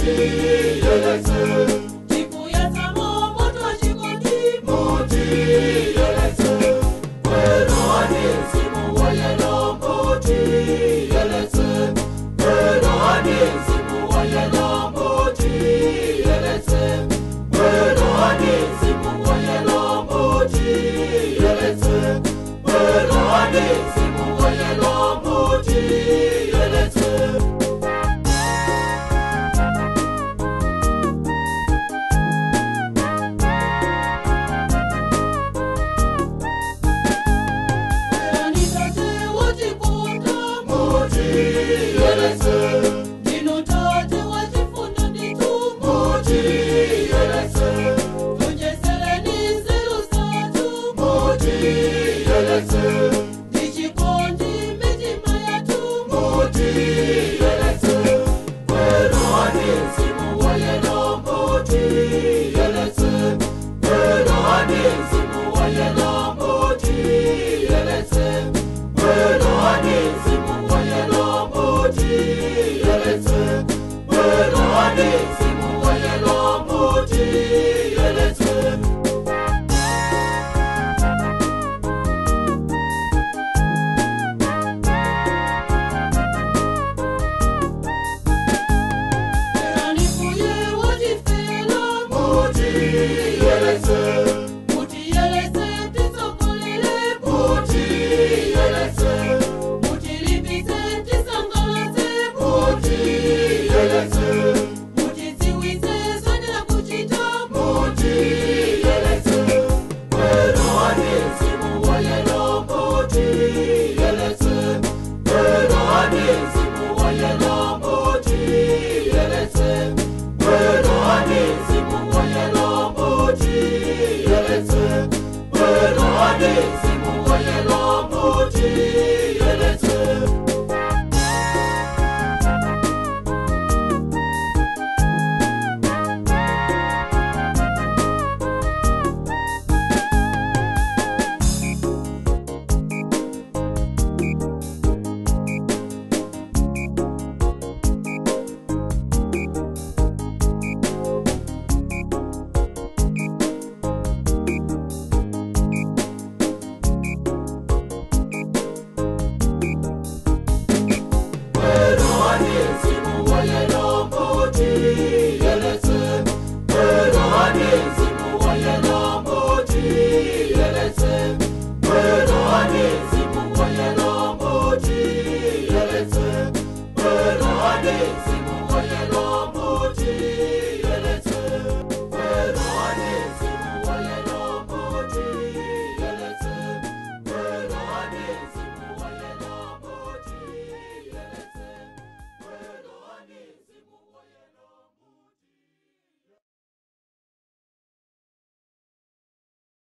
Mutiyeletse. Tikuyatsa moto chikondi. Mutiyeletse. Bwerani Mzimu Woyera, mutiyeletse. Bwerani Mzimu Woyera, mutiyeletse. Bwerani Mzimu Woyera, mutiyeletse. Bwerani Mzimu Woyera, mutiyeletse. Bwerani Tate watikonda. Mutiyeletse. Ndinu Tate wachifundo ndithu. Mutiyeletse. Tionjesereni nzeru zathu. Mutiyeletse. Ndi chikondi mitima yathu. Mutiyeletse. Bwerani Mzimu Woyera, mutiyeletse. Bwerani Mzimu Woyera, mutiyeletse. Bwerani Mzimu Woyera, mutiyeletse. Bwerani Mzimu